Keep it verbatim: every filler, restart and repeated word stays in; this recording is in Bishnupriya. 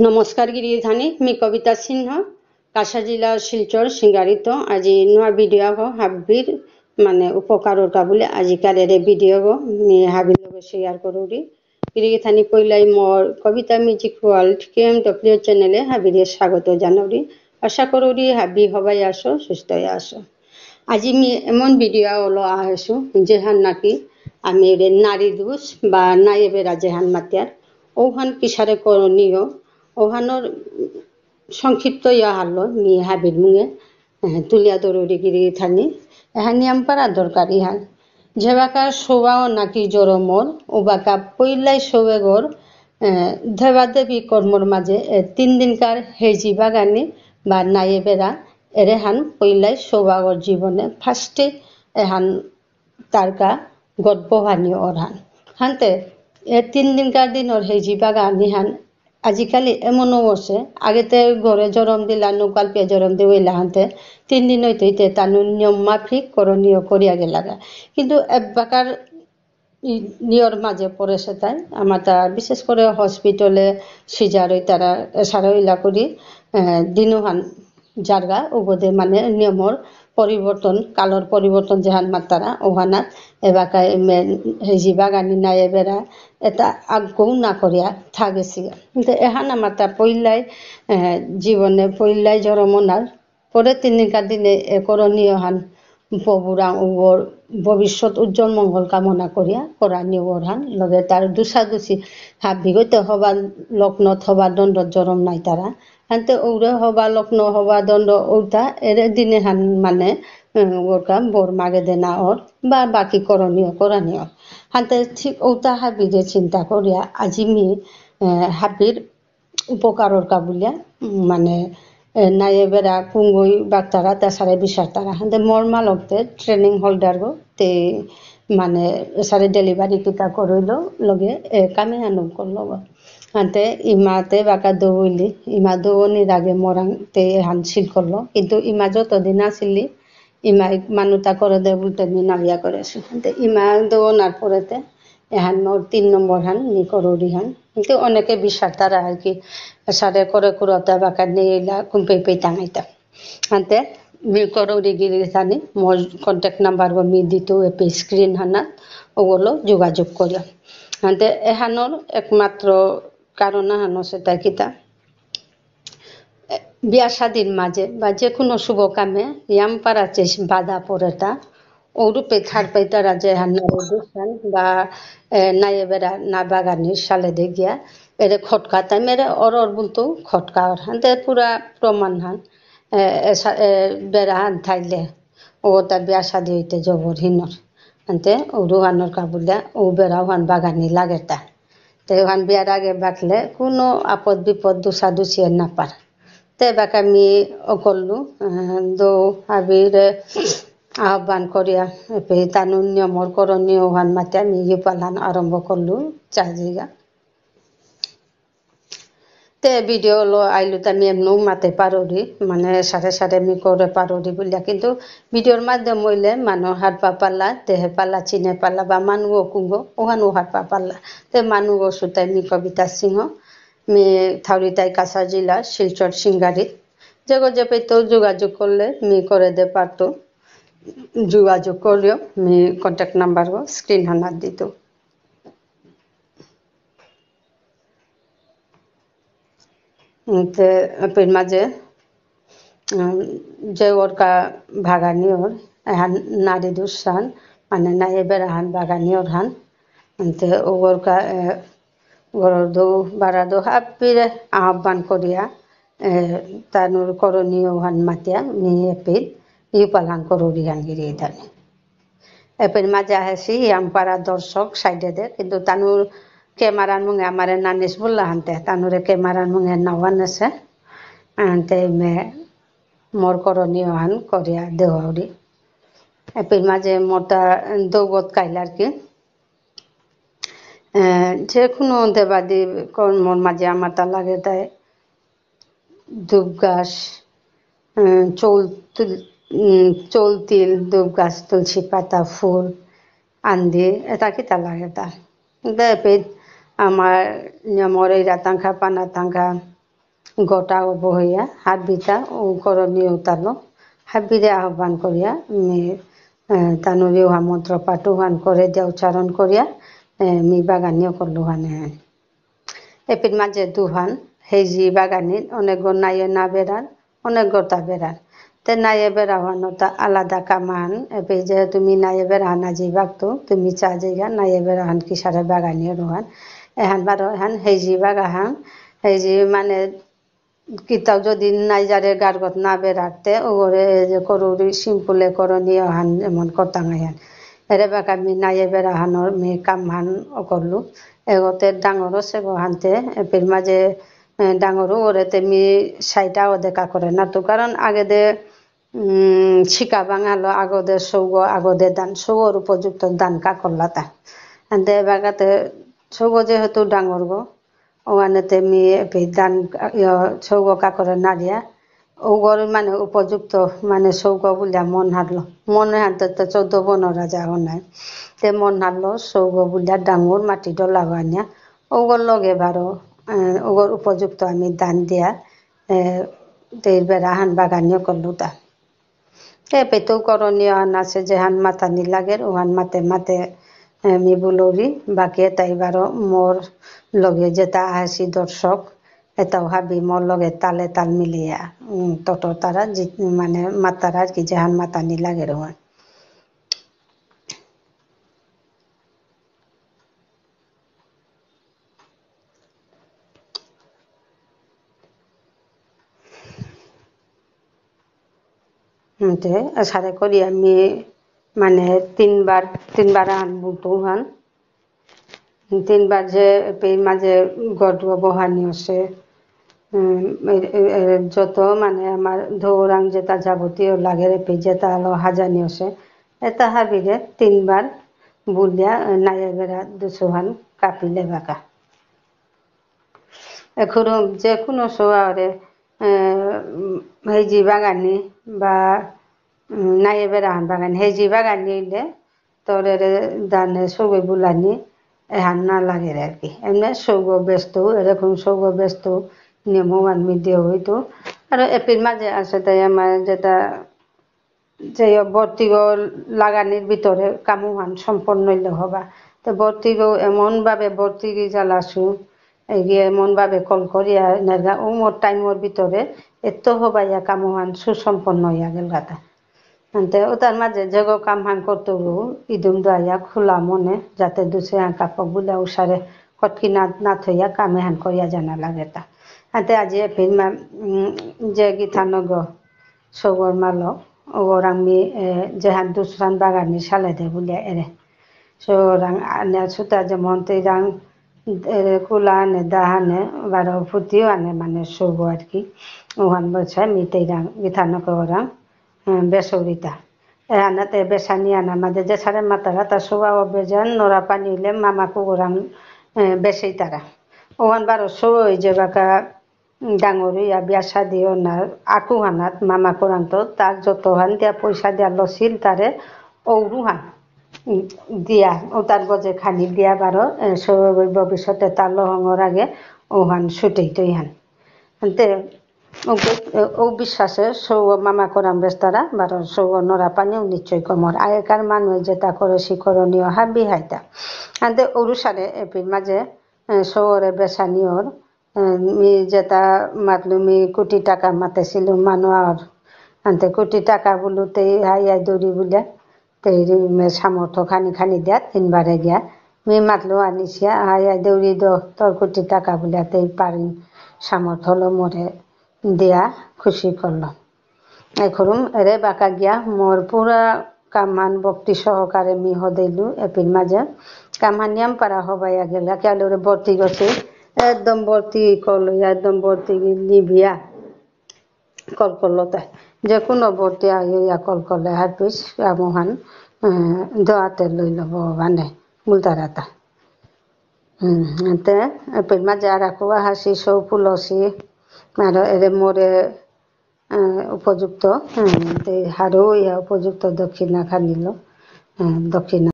নমস্কার গিরি গিথানি, মি কবিতা সিংহ, কাছাড় জিলা শিলচর সিঙ্গারিত। আজি নুয়া ভিডিও আগ হাবির মানে উপকারর কা বুলে আজিকার এরে ভিডিও আগ মি হাবির লগে শেয়ার করুরি। গিরি গিথানি পইলাই মোর কবিতা মিউজিক ওয়ার্ল্ড কেএমডব্লিউ চ্যানেলে হাবিরে স্বাগত জানাউরি। আশা করুরি হাবি হবাই আসো, সুস্থ আসো। আজি মি এমন ভিডিও অলো আহেসু, যেহান নাকি আমি এরে নারী দোষ বা নায়েবেরা যেহান মাতিয়ার, ওহান কিসারে করণীয়, ওহানর সংক্ষিপ্ত ইয়া হারলো মি হাবির মুঙে, এ, তুলিয়া ধরুরি গিরি গিথানি, এহান নিয়াম পারা দরকারি হান। যেবাকা সৌবাও নাকি জরমর, ওবাকা পইলাই সৌবেগর, এ, দেবাদেবী কর্মর মাঝে, এ, তিন দিনকার হেজি বাগানি বা নায়েবেরা, এরেহান পইলাই সৌবাগর জীবনে ফার্স্টে এহান তারকা গর্ভহানি অরহান। হানতে এ তিন দিনকার দিনর হেজি বাগানিহান আজিকালি এমনও আছে, আগেতে ঘরে জরম দিলা, নৌকালপিয়া জরম দিলা হানতে তিন দিন হইতে হইতে তানু নিয়ম মাফিক করণীয় করিয়া গেলাগা। কিন্তু এবাকার ই-, নিয়র মাঝে পড়েছে তাই। আমার তা বিশেষ করে হসপিটালে সিজার হই তারা এসারে ইলা করি, এ, দিনুহান জারগা উগদে মানে নিয়মর পরিবর্তন, কালর পরিবর্তন যেহান মাত্তারা, ওহানাত এবাকা এমে হেজি বাগানি নায়েবেরা, এটা আগৌ না করিয়া থাকেসি। কিন্তু এহান আমার তা পইলাই, এ, জীবনে পইলাই জরমনার পরে তিন দিনকার দিনে এ করণীয় হান পবুরাং উগর ভবিষ্যৎ উজ্জ্বল মঙ্গল কামনা করিয়া করানি উগর হান লগে তার দুষাদুষি হাবি গইতে হবা লগ্নত হবা দণ্ডত জরম নাই তারা। হানতে ঔরে হবা লগ্ন হবা দণ্ড ঔতা এরে দিনে হান মানে, উম, ওরকা বর মাগে দেনা অর বা বাকি করণীয় করানি অর। হানতে ঠিক ঔতা হাবি যে চিন্তা করিয়া আজি মি, এ, হাবির উপকারর কা বুলিয়া, উম, মানে, এ, নায়েবেরা কুঙ্গই বাগতারা, তাসারে বিচারতারা। হানতে মোর মালকতে ট্রেনিং হোল্ডার গো, তে, মানে, এসারে ডেলিভারি কিতা করইল, লগে, এ, কামে আনুম করল গো। হানতে ইমাতে বাকা দৌলি, ইমা দৌনির আগে মোরাং তে হান সিল করল। কিন্তু ইমা যতদিন আসিলি, ইমা মানুতা করে দে বুলতে মি নাবিয়া করেসু। হানতে ইমা দৌনার পরেতে, এহান মোর তিন নম্বর হান, মি করুরি হান। কিন্তু অনেকে বিচারতারা আর কি, সারে করে কুড়াতে বাকা নেইলা কুম্পে পে টাঙাইতা। আনতে মি করুরি গিরি গিথানি, মোর কন্ট্যাক্ট নাম্বার গো মি দিতু এপি স্ক্রিন হানা, ওগুলো যোগাযোগ করিও। আনতে এহানোর একমাত্র কারণ হানো সেটা কিতা? এ, বিয়া শাদির মাঝে বা যে কোনো শুভ কামে ইয়াম পারা চেস বাধা পড়েতা, ওরূপে থার পাইতারা যে হান নারে দুষান বা, এ, নায়ে বেড়া না বাগানির সালে দে গিয়া, এরে খটকা তাই মেরে অর অর বুলতো খটকা অর হান, তে পুরা প্রমাণ হান, এ, এ, সা-, এ, বেড়া হান থাইলে, ও তা বিয়া শাদি হইতে জবর হিনর। আনতে ও রুহানোর কাবুলিয়া, ও বেড়া ওহান বাগানি লাগেতা। তে ওহান বিয়ার আগে বাকলে কোনো আপদ বিপদ দুষা দুষিয়ে না পার। তে বাকা মি অকল্লু, আহ, দো হাবিরে আহ্বান করিয়া, এপে তানু নিয়মর করণীয় ওহান মাতে আমি ইউপালহান আরম্ভ করলু, চাজিগা। তে ভিডিও লো আইলু তা মি এমনও মাতে পারুরি, মানে সারে সারে মি করে পারুরি বুলিয়া, কিন্তু ভিডিওর মাধ্যম হইলে মানু হারপা পালা, দেহে পালা, চিনে পালা বা মানু কুঙ্গ, ওহানও হারপা পালা। তে মানু সুতাই মি কবিতা সিংহ, মি থাউরিতাই কাছা জিলা, শিলচর সিঙ্গারি। যেগো যে পেতো যোগাযোগ করলে মি করে দে পারতো। যোগাযোগ করিও, মি কন্ট্যাক্ট নাম্বার গো স্ক্রিন হানাত দিতো। তে এপের মাঝে, উম, যে ওরকা বাগানি ওর, এহান নারী দুষান, মানে নায়ে বেড়াহান বাগানি ওর হান। তে ওরকা, এ, গরর দো, বারা দো, হাবিরে আহ্বান করিয়া, এ, তানুর করণীয় ওহান মাতিয়া, মি এপিল, ইউপালহান করুরি হান গিরি গিথানি। এপের মাঝে আহেসি, ইয়াম পারা দর্শক সাইডে দে, কিন্তু তানুর ক্যামেরার মুঙে আমারে নানিস বুললা হানতে, তানুরে ক্যামেরার মুঙে নাওয়ানেসে, আনতে মে মোর করণীয় হান করিয়া দেওয়াউরি। এপের মাঝে মোটা দৌগত কাইল আর কি। এ, যে কোনো দেবাদি কর্মর মাঝে আমার তা লাগে তাই ধূপ গাছ, উম, চৌল তুল-, উম, চৌল তিল, ধূপ গাছ, তুলসী পাতা, ফুল, আন্দি, এটা কিতা লাগে তা? দে পে আমার নিয়মর এই রাতাংখা, পানা তাংখা, গোটা ও বহিয়া, হাবিতা ও করণীয় তালো, হাবিরে আহ্বান করিয়া, মি, এ, তানুরি উহা মন্ত্র পাঠ উহান করে দিয়া উচ্চারণ করিয়া, এ, মি বাগানিও করলু হানে হান। এপির মাঝে দুহান, হেজি বাগানি, অনেক গো নাইয়ে না বেড়ার, অনেক গোটা বেড়ার। তে নাইয়ে বেড়া হানো তা আলাদা কামান, এপি যে তুমি নাইয়ে বেড়া হানা জি বাগতো, তুমি চা জায়গা, নাইয়ে বেড়া হান কিসারে বাগানি রুহান। এহান বারো এহান হেজি বাগা হান, হেজি মানে কিতাও যদি নাইজারে গারগত না বেড়াতে, ওগরে এই যে করুরি simple এ করণীয় হান এমন করতাম হান। এরে বাকা মি নাইয়ে বেড়া হানোর মি কাম হান অকরলু। এগোতে ডাঙর আছে গো হানতে, এপির মাঝে, এ, ডাঙর ওরে তে মি সাইটা ও দেখা করে না তো। কারণ আগে দে, উম, শিকা বাঙালো আগো দে সৌগ, আগো দে দান, সৌগর উপযুক্ত দান কা করলা তা। আনতে বাগাতে সৌগ যেহেতু ডাঙর গো, ওয়ানেতে মি এপি দান, ইয়, সৌগ কাকরে নারিয়া, ওগর মানে উপযুক্ত মানে সৌগ বুলিয়া মন হারলো। মনে হানতে তো চৌদ্দ বন রাজা হনায়। তে মন হারলো সৌগ বুলিয়া ডাঙর মাটি ডলা বানিয়া, ওগর লগে বারো, এ, ওগর উপযুক্ত আমি দান দিয়া, এ, তেই বেড়া হান বাগানিও করলু তা। এপেইতো করণীয় আন আছে, যেহান মাতানি লাগের, ওহান মাতে মাতে, এ, মি বুলৌরি, বাকি এতাই বারো মোর লগে যেতা আহেসি দর্শক, এতাও হাবি মোর লগে তালে তাল মিলিয়া, উম, তত তারা জি-, মানে মাতারা আর কি, যেহান মাতানি লাগের ওহান। হুম, তে, এসারে করি আমি, মানে, তিনবার, তিনবার আন বুলতু হান। তিনবার যে, এপেই মাঝে গডুয়া বহানি আছে। উম, এ, এ, এ, যত, মানে, আমার ধৌরাং যেতা যাবতীয় লাগে, এপেই যেতা আলো হাজানি আছে। এতা হাবিরে তিনবার বুলিয়া, এ, নাইয়ে বেড়া দুসুহান কাপিলে বাকা। এখন যে কোনো সোয়ারে, এ, উম, হেজি বাগানি বা, উম, নাইয়ে বেড়া হান বাগানি, হেজি বাগানি হইলে তোর এরে দানে সৌগ বুলানি, এহান না লাগে আর কি। এমনি সৌগ ব্যস্ত, এরকম সৌগ ব্যস্ত, নিয়ম আন মি দিয়া হইতো। আর এপির মাঝে আছে তাই আমার যেতা যে বর্তিগ লাগানির ভিতরে কামহান সম্পন্ন হইলে হবা। তো বর্তিগ এমন ভাবে বর্তিগি জ্বালাসু, এগিয়ে এমন ভাবে কল করিয়া নেরগা, ও মোর টাইমর ভিতরে এত হবাইয়া কামহান সুসম্পন্ন হইয়া গেল গাতা। আনতে ওতার মাঝে যেগো কামহান করতে গো, ইদুম দোয়া খোলা মনে, যাতে দুসে হান কাপক বুলা উসারে কটকি না, না থইয়া কামে হান করিয়া জানা লাগে তা। আনতে আজি এপিন মা, উম, যে গীতানগ সৌগর মালো, ওগরাং মি, এ, যেহান দুসান বাগানি সালে দে বুলিয়া এরে। সৌরাং আনে সুতা যেমন তেইরাং, এরে কুলা আনে, দা আনে, বারো ফুটিও আনে মানে সৌগ আর কি। ওহান বলছে মি তেইরাং, গীতানগ ওরাং, এ, বেসৌরিতা। এ আনাতে বেসানি আনা মাঝে যে সারে মাতারা তা সৌগ ও বেজান, নরা পানি হইলে মামা কুকুরাং, এ, বেসেইতারা। ওহান বারো সৌ যে বাকা, ডাঙর হইয়া বিয়া শাদিও না, আকু হানাত মামা করান্ত, তার যত হান দিয়া পয়সা দিয়া লসিল তারে ঔরু হান, উম, দিয়া, ও তার গজে খানি দিয়া বারো, এ, সৌ ভবিষ্যতে তার লহঙর আগে ও হান ছুটেই তৈ হান। আনতে, ও, ও বিশ্বাসে সৌ মামা করাম বেস্তারা, বারো সৌ নরা পানিও নিশ্চয় কমর। আগেকার মানুষ যেতা করে, সে করণীয় হাবি হাইতা। আনতে, ঔরু সারে এপির মাঝে, এ, সৌরে বেসানি ওর, এ, মি যেতা মাতলু মি কোটি টাকা মাতেসিলু মানু আর। আনতে কোটি টাকা বুলু তেই হাই হাই দৌড়ি বুলিয়া। তেই রি মে সামর্থ্য খানি খানি দিয়া তিনবারে গিয়া। মি মাতলু আনিসিয়া হাই হাই দৌড়ি দ তোর কোটি টাকা বুলিয়া তেই পারিন সামর্থ্য লো মোরে দিয়া খুশি করলো। এখরুম এরে বাকা গিয়া মোর পুরা কামহান ভক্তি সহকারে মি হদেইলু এপির মাঝে। কামহান নিয়াম পারা হবাইয়া গেলা, কেলে ওরে বর্তি গেছে, একদম বর্তি কল, একদম বর্তি নিবিয়া কল করলো তাই। যে কোনো বর্তি আগে ইয়া কল করলে হারপিস কামহান, আহ, দোয়াতে লইল ভগবানে, বুলতারাতা। হুম, তে এপির মাঝে আর আকু আহাসি সৌ ফুলসি, আর এরে মোরে আহ, উপযুক্ত, আহ, তে হারৌ ইয়া উপযুক্ত দক্ষিণা খানিল, আহ, দক্ষিণা।